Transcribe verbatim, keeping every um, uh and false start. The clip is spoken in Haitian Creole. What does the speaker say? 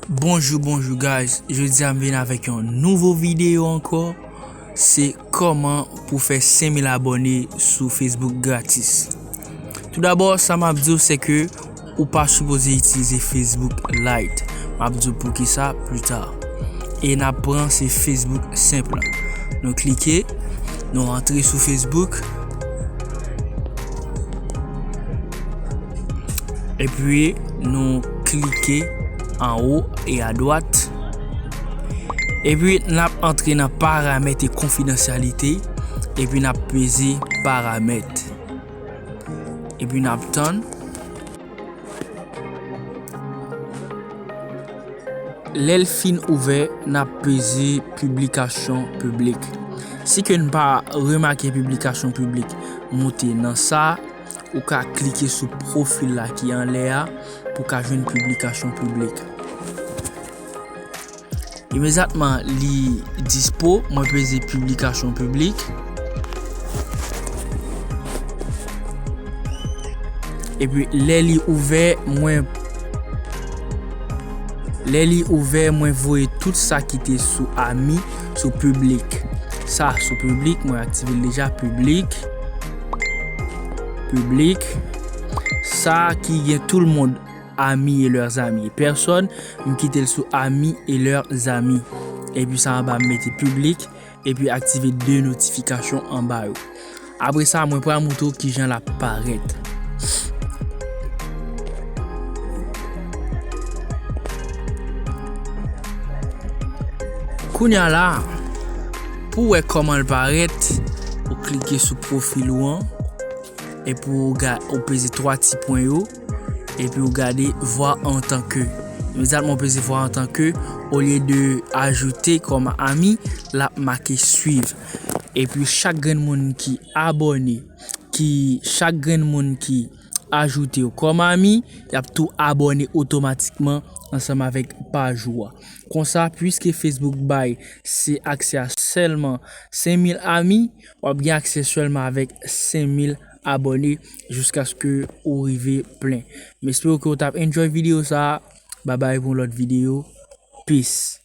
Bonjou, bonjou guys. Jodi a m vin avèk yon nouvo videyo ankò. Se kòman pou fè senk mil abòne sou Facebook gratis. Toudabò, sa m ap di w se ke ou pa sipoze itilize Facebook Lite. M ap di w poukisa pita. E n ap pran se Facebook senp lan. Nou klike, nou antre sou Facebook. Epi nou klike anwo e adwat. Epi n ap antre nan paramèt e konfidansyalite. Epi n ap peze paramèt. Epi n ap tann. Lè l fin ouvè, n ap peze piblikasyon piblik. Si ke n pa remake piblikasyon piblik moute nan sa, ou ka klike sou pwofil la ki anlè a pou w ka jwenn piblikasyon piblik. Imedyatman li dispo, mwen peze piblikasyon piblik. Epi lè li ouvè, mwen lè li ouvè, mwen voye tout sa ki te sou ami, sou piblik. Sa sou piblik, mwen aktive l deja, piblik. Piblik. Sa ki gen tout le monde, amis et leurs amis. Pèsòn, m kite l sou amis et leurs amis. Epi sa anba m mete piblik, epi aktive de notifikasyon anba yo. Apre sa, mwen pral montre w kijan l ap parèt. Kounye a la, pou w wè kòman l parèt, ou klike sou pwofil ou an, epi ou ga-, ou peze twa ti pwen yo, epi ou gade voir en tant que. Imedyatman ou peze voir en tant que, olye de ajoute comme ami, l ap make suivre. Epi chak grenn moun ki abòne, ki, chak grenn moun ki ajoute w comme ami, y ap tou abòne otomatikman ansanm avèk paj ou a. Konsa, piske Facebook bay se aksè a sèlman senk mil ami, w ap gen aksè sèlman avèk senk mil abòne jiskaske ou rive plen. M espere ke w t ap enjoy videyo sa a. Babay pou yon lòt videyo. Peace.